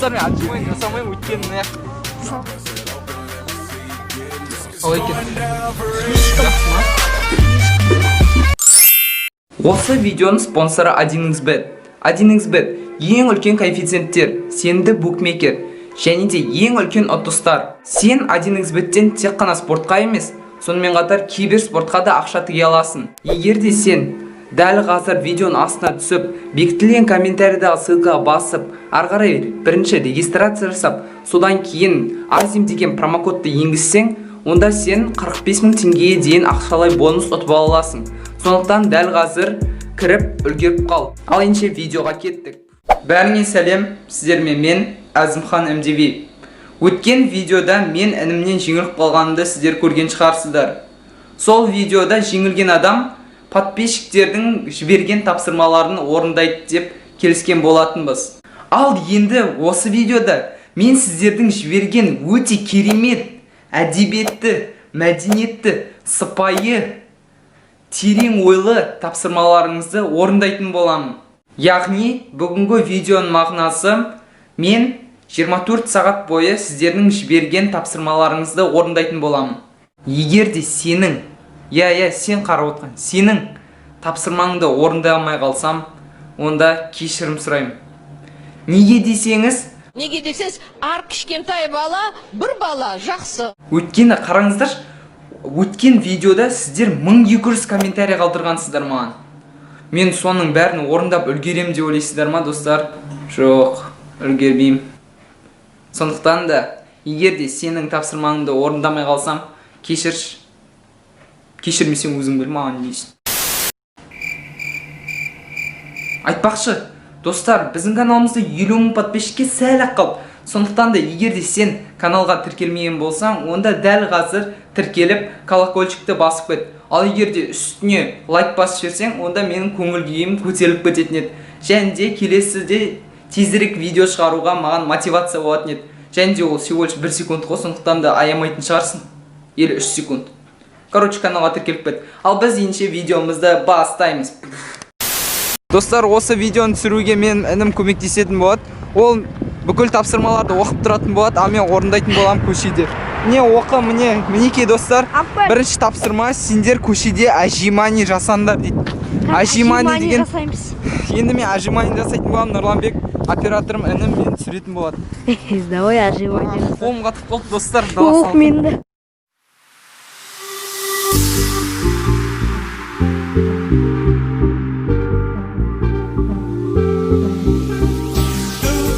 Достар, мен отжимание жасамаймын, өйткені мына қалай екен? Жақсы ма? Осы видеоның спонсоры 1xBet. 1xBet ең үлкен коэффициенттер, сенімді букмекер және де ең үлкен ұтыстар. Сен 1xBet'тен тек қана спортқа емес, сонымен қатар киберспортқа да ақша тіге аласың. Егер де сен дәл қазір видеоның астына түсіп, бекітілген комментарийдағы ссылкаға басып, ары қарай бірінші регистрация жасап, содан кейін Азим деген промокодты енгізсең, онда сен 45 мың теңгеге дейін ақшалай бонус ұтып ала аласың. Сондықтан дәл қазір кіріп үлгеріп қал. Ал ендеше видеоға кеттік. Бәріңе сәлем, сіздермен мен Әзімхан МДВ. Өткен видеода мен інімнен жеңіліп қалғанымды сіздер көрген шығарсыздар. Сол видеода жеңілген адам подписчиктердің жіберген тапсырмаларын орындайды деп келіскен болатынбыз. Ал енді осы видеода мен сіздердің жіберген өте керемет, әдебиетті, мәдениетті, сыпайы, терең ойлы тапсырмаларыңызды орындайтын боламын. Яғни бүгінгі видеоның мағынасы: мен 24 сағат бойы сіздердің жіберген тапсырмаларыңызды орындайтын боламын. Егер де сенің, иә, иә, сен қарап отқан, сенің тапсырмаңды орындай алмай қалсам, онда кешірім сұраймын. Неге десеңіз, Неге десеңіз, ар кішкентай бала, бір бала жақсы. Өйткені қараңыздаршы, өткен видеода сіздер 1200 комментарий қалдырғансыздар маған. Мен соның бәрін орындап үлгерем деп ойлайсыздар ма, достар? Жоқ, үлгермеймін. Сондықтан да егер де сенің тапсырмаңды орындамай қалсам, кешірші. Кешірмесең, өзің біл, маған не дейсің. Айтпақшы, достар, біздің каналымызда 50 мың подписчикке сәл ақ қалды. Сондықтан да егер де сен каналға тіркелмеген болсаң, онда дәл қазір тіркеліп, колокольчикті басып кет. Ал егер де үстіне лайк басып жіберсең, онда менің көңіл күйім көтеріліп кететін еді. Және де келесіде тезірек видео шығаруға маған мотивация болатын еді. Және де ол всего лишь 1 секунд қой, сондықтан да аямайтын шығарсың. Или 3 секунд. Короче, каналға тіркеліп кет. Ал біз ендеше видеомызды бастаймыз. Достар, осы видеоны түсіруге мен інім көмектесетін болады. Ол бүкіл тапсырмаларды оқып тұратын болады, ал мен орындайтын боламын көшеде. Міне, оқы, міне, мінекей, достар. Бірінші тапсырма: сендер көшеде отжимание жасаңдар дейді. Отжимание деген жасаймыз. Енді мен отжимание жасайтын боламын, Нұрланбек операторым, інім мені түсіретін болады. Давай отжимание. Қолым қатып қалды, достар. Дала Ох, салқын. мен де.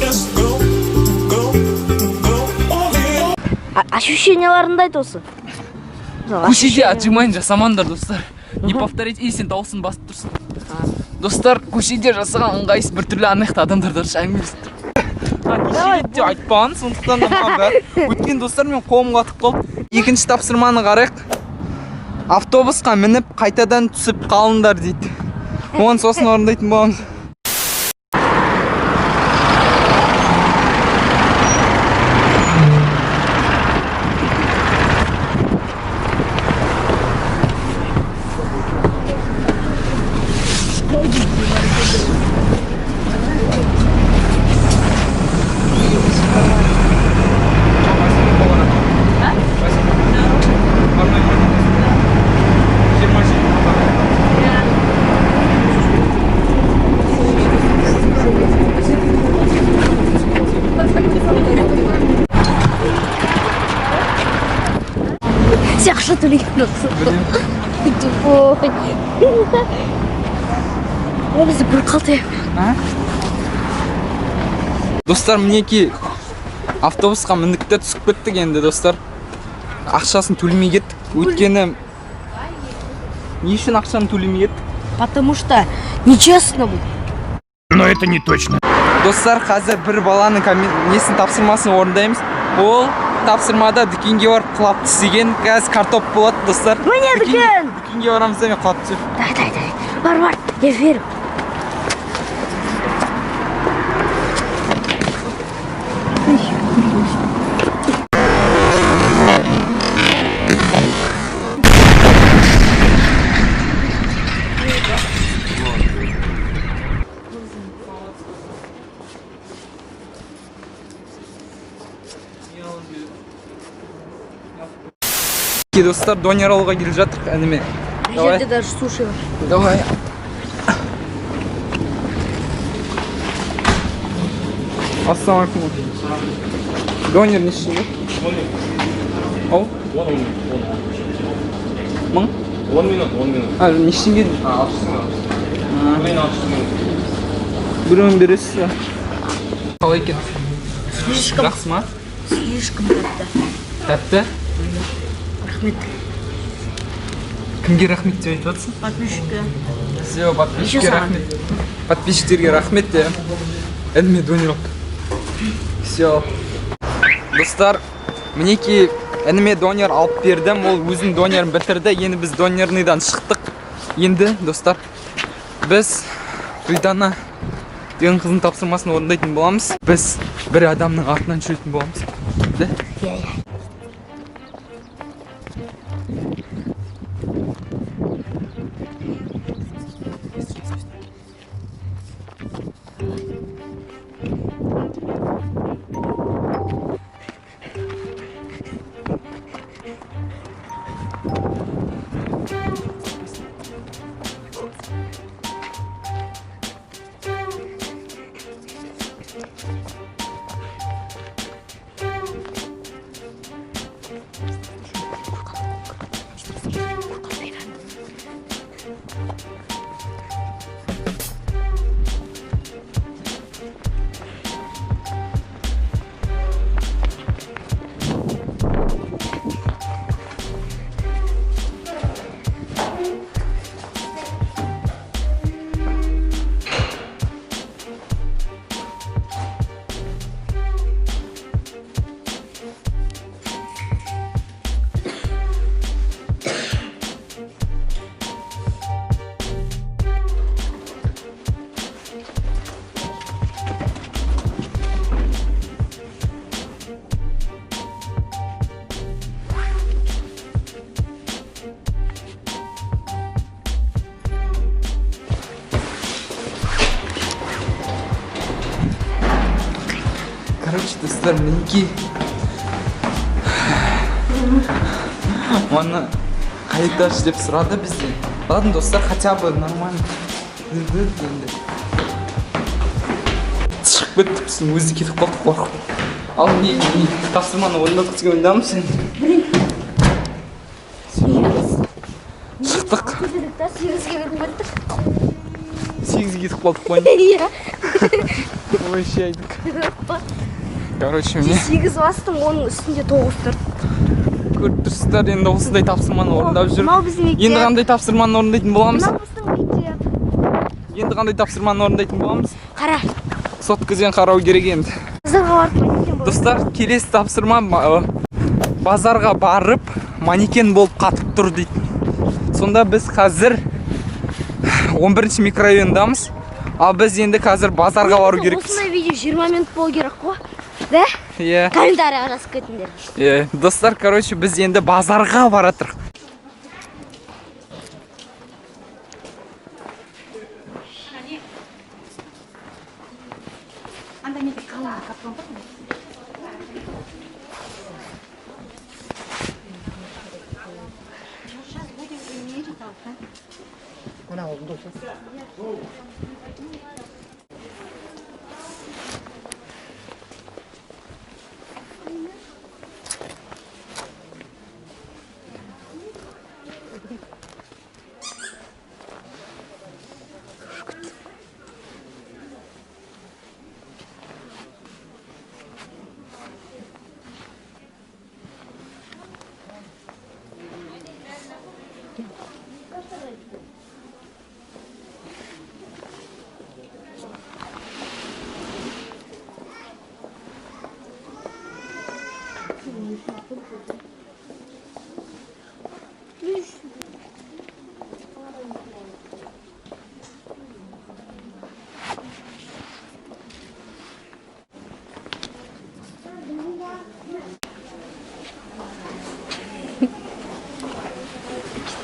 Just go, go, go all in. Ощущенияларыңды айт осы. Мысалы, Көшеде отжимание жасамаңдар, достар. Не повторять, и сен дауысын басып тұрсың. Достар, көшеде жасаған ыңғайсыз біртүрлі, ана жақта адамдар да әңгімелесіп тұр. А, неше рет те айтпаған, сондықтан да маған бәрі. Өткен, достар, мен қолым қатып қалды. Екінші тапсырманы қарайық. Автобусқа мініп, қайтадан түсіп қалыңдар дейді. Оны сосын орындайтын боламыз. Сен ақша төлеген жоқсың. Тупой. О, бізді бір қалды. Достар, мінекей, автобусқа міндік те түсіп кеттік енді, достар. Ақшасын төлемей кеттік. Өйткені не үшін ақшаны төлемей кеттік? Потому что нечестно бұл. Но это не точно. Достар, қазір бір баланың несін, тапсырмасын орындаймыз. Ол тапсырмада дүкенге барып құлап түсеген. Қазір картоп болады, достар. Міне дүкен. Дүкенге барамыз да, мен құлап түсемін. Дай, дай, дай. Бар, бар, я верю. Мінекей, достар, донер алуға келе жатырық ініме. Мына Давай. жерде даже суши бар. Давай. Ассалаумағалейкум. Донер неше теңге? Ау? 1000? 10 минут, 10 минут. А, неше теңге? А, 600 мың. Біреуін 600 мың. Біреуін бересіз ба? Қалай екен? Слишком, Жақсы ма? слишком тәтті. Тәтті? Рахмет. Кімге рахмет деп айтып жатырсың? Подписчикке. Все, подписчикке Еще саған. Рахмет. Подписчиктерге рахмет де. Ініме донер алып. Все. Достар, мінекей, ініме донер алып бердім. Ол өзінің донерін бітірді. Енді біз донерныйдан шықтық. Енді, достар, біз Гүлдана деген қыздың тапсырмасын орындайтын боламыз. Біз бір адамның артынан жүретін боламыз. Да? Иә, иә. Короче, достар, мінекей. Оны қай этаж деп сұрады бізден. Ладно, достар, хотя бы нормально. Енді. Шығып кетті, біздің өзі кетіп қалды қорқып. Ал не тапсырманы орындадық деген ойдамыз енді. Шықтық. Дедік та, 8-ге кіріп кеттік. 8-ге кетіп қалдық қой. Иә. Ой, шайдық. Короче, міне. 8 бастың, оның үстінде 9 тұр. Көріп тұрсыздар, енді осындай тапсырманы орындап жүр. Мынау біздің мектеп. Енді қандай тапсырманы орындайтын боламыз? Мынау біздің мектеп. Енді қандай тапсырманы орындайтын боламыз? Қара. Соткадан қарау керек енді. Базарға барып манекен болып. Достар, келесі тапсырма базарға барып манекен болып қатып тұр дейді. Сонда біз қазір 11 микрорайондамыз. Ал біз енді қазір базарға бару керекпіз. Осындай видео 20 минут болу керек қой. Да? Иә. Комментарийға жазып кетіңдер. Иә. Достар, короче, біз енді базарға баратырық.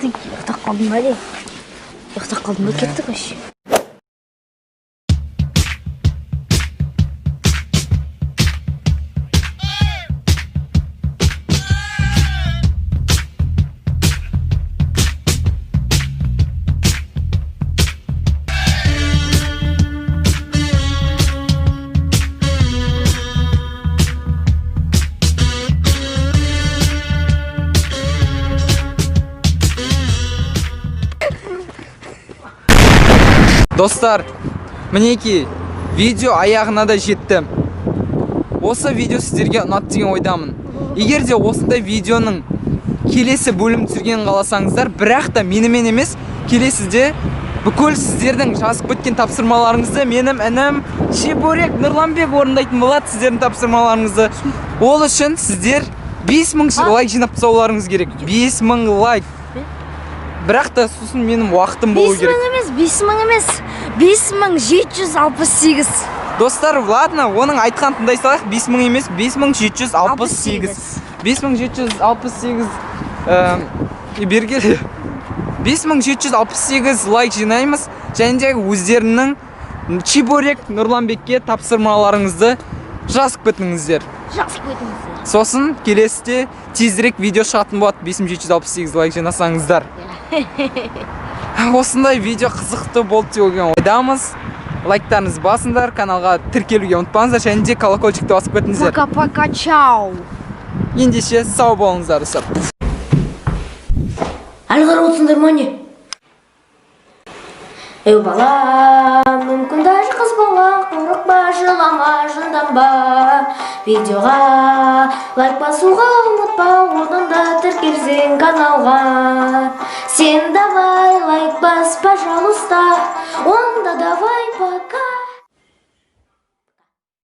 Кеттік, ұйықтап қалдым ба де? Ұйықтап қалдым ба, кеттік вообще. Достар, мінекей, видео аяғына да жетті. Осы видео сіздерге ұнады деген ойдамын. Егер де осындай видеоның келесі бөлім түсіргенін қаласаңыздар, бірақ та менімен емес, келесіде бүкіл сіздердің жазып кеткен тапсырмаларыңызды менің інім Чебурек Нұрланбек орындайтын болады, сіздердің тапсырмаларыңызды. Ол үшін сіздер 5000 лайк жинап тастауларыңыз керек. 5000 лайк. Бірақ та сосын менің уақытым болу бес керек. мың емес, 5000 емес, 5768. Достар, ладно, оның айтқан тыңдай салайық. 5000 емес, 5768. 5768, бергелі. 5768 лайк жинаймыз және де өздерінің Чебурек Нұрланбекке тапсырмаларыңызды жазып кетіңіздер. Жазып кетіңіздер. Сосын келесіде тезірек видео шығатын болады, 5768 лайк жинасаңыздар. Осындай видео қызықты болды деген ойдамыз. Лайктарыңызды басыңдар, каналға тіркелуге ұмытпаңыздар және де колокольчикті басып кетіңіздер. Пока, пока, чао. Ендеше, сау болыңыздар, достар. Әлі қарап отырсыңдар ма, не? Ей, бала, мүмкін даже қыз бала, қорықпа, жылама, жынданба. Видеоға лайк басуға ұмытпа, орнында тіркелсең каналға. Сен давай лайк бас, пожалуйста, онда давай, пока.